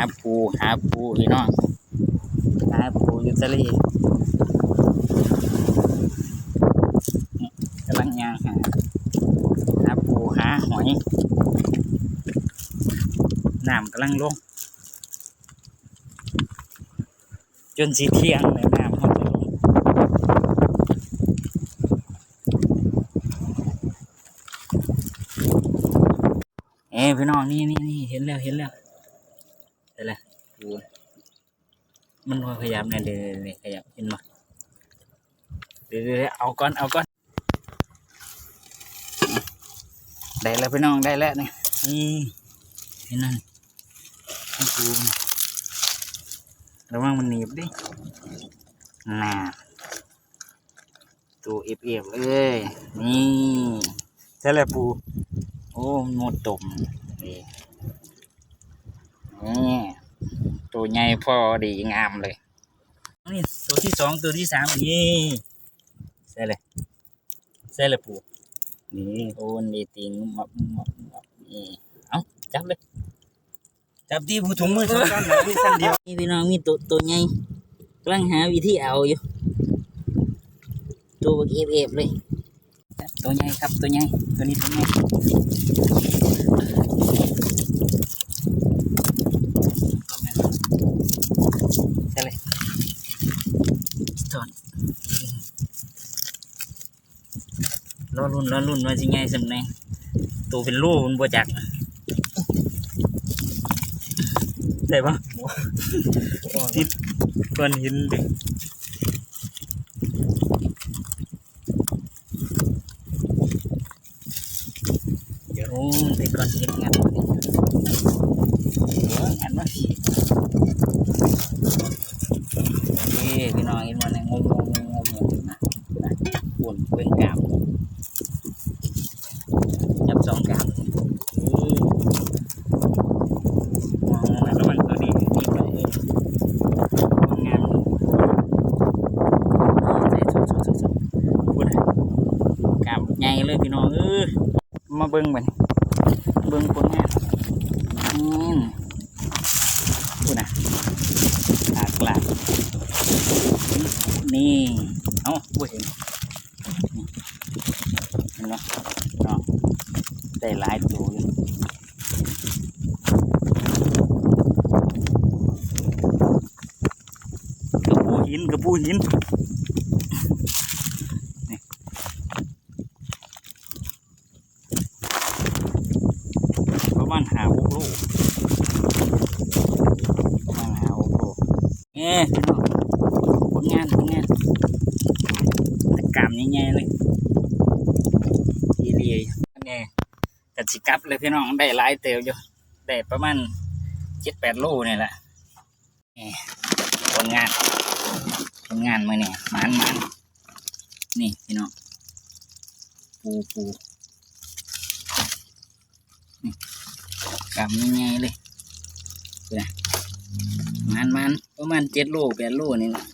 າປູ ຫາປູພີ່ນ້ອງ ຫາປູຢູ່ທະເລ ກຳລັງຍ່າງຫາ ຫາປູ ຫາຫອຍ ນ້ຳກຳລັງລົງ ຈົນຊິທ່ຽງແລ້ວ ນ້ຳຮອດ ເອີ ພີ່ນ້ອງ ນີ້ໆໆ ເຫັນແລ້ວ ເຫັນແລ້ວ ໃສ່ລະ ໂອ້ຍ ມັນບໍ່ຂະຫຍັບແນ່ ເດ້ໆ ຂະຫຍັບ ເຫັນບໍ່ ເດ້ໆ ເອົາກ່ອນ ເອົາກ່ອນ ໄດ້ແລ້ວພີ່ນ້ອງ ໄດ້ແລ້ວນີ້ ນີ້ ເຫັນນັ້ນ ລະວັງມັນໜີບເດ້ ນັ້ນ ໂຕເອບໆ ເລີຍ ນີ້ ໃສ່ລະປູ ໂອ້ ມັນໝົດຕົມ ນີ້ ນີ້ ໂຕໃຫຍ່ພໍດີງາມເລີຍ ນີ້ ໂຕທີສອງ ໂຕທີສາມ ນີ້ ໃສ່ເລີຍ ໃສ່ລະປູ ນີ້ ໂອ້ ນີ້ຕີງ ມັບໆໆ ນີ້ ເອົາ ຈັບເລີຍ ຈັບທີ່ຜູ້ຖົງມືສົງການ ມີຊັ້ນດຽວ ນີ້ພີ່ນ້ອງ ມີໂຕ ໂຕໃຫຍ່ ກຳລັງຫາວິທີເອົາຢູ່ ໂຕບັກເອບໆ ເລີຍ ໂຕໃຫຍ່ຄັບ ໂຕໃຫຍ່ ໂຕນີ້ໂຕໃຫຍ່ ໃສ່ເລີຍ ສອນ ລໍລຸ້ນ ລໍລຸ້ນວ່າຊິໃຫຍ່ສ່ຳໃດ ໂຕເປັນໂລພຸ້ນບໍ່ຈັກ ໄດ້ບໍ່? ຕິດກ້ອນຫີນເດ້ ໂອ້ ໄດ້ກ້ອນຫີນ ງັດ ໂອ້ ງັດມາ ເອີ ພີ່ນ້ອງເຫັນບໍ່ ງຸ້ມໆໆ ນະ ພຸ້ນ ເບິ່ງກ້າມ ຈັບສອງກ້າມ ໂອ້ ລະວັງໂຕນີ້ ນີ້ໄປ ງາມ ໃສ່ ພຸ້ນ ກ້າມໃຫຍ່ເລີຍ ພີ່ນ້ອງເອີຍ. ມາເບິ່ງບັດນີ້ ເບິ່ງຜົນງານ ນີ້ ພຸ້ນນະ ຫຼາກຫຼາຍ ນີ້ ເອົ້າ ບໍ່ເຫັນ ນີ້ ເຫັນບໍ່ເນາະ ໄດ້ຫຼາຍໂຕຢູ່ ກະປູຫີນ ກະປູຫີນ ນີ້. ປະມານຫ້າຫົກໂລ ປະມານຫ້າຫົກໂລ ເອີ ພີ່ນ້ອງ ຜົນງານ ຜົນງານ ແຕ່ກ້າມໃຫຍ່ໆ ເລີຍ ອີ່ຫຼີ ນີ້ ກະຊິກັບແລ້ວ ພີ່ນ້ອງ ໄດ້ຫຼາຍເຕີບຢູ່ ໄດ້ປະມານເຈັດແປດໂລນີ້ແຫຼະ. ນີ້ ຜົນງານ ຜົນງານມື້ນີ້ ໝານໆ ນີ້ພີ່ນ້ອງ ປູ ປູ ນີ້ ກ້າມໃຫຍ່ໆ ເລີຍ ພຸ້ນນະ ໝານໆ ປະມານເຈັດໂລ ແປດໂລນີ້ແຫຼະ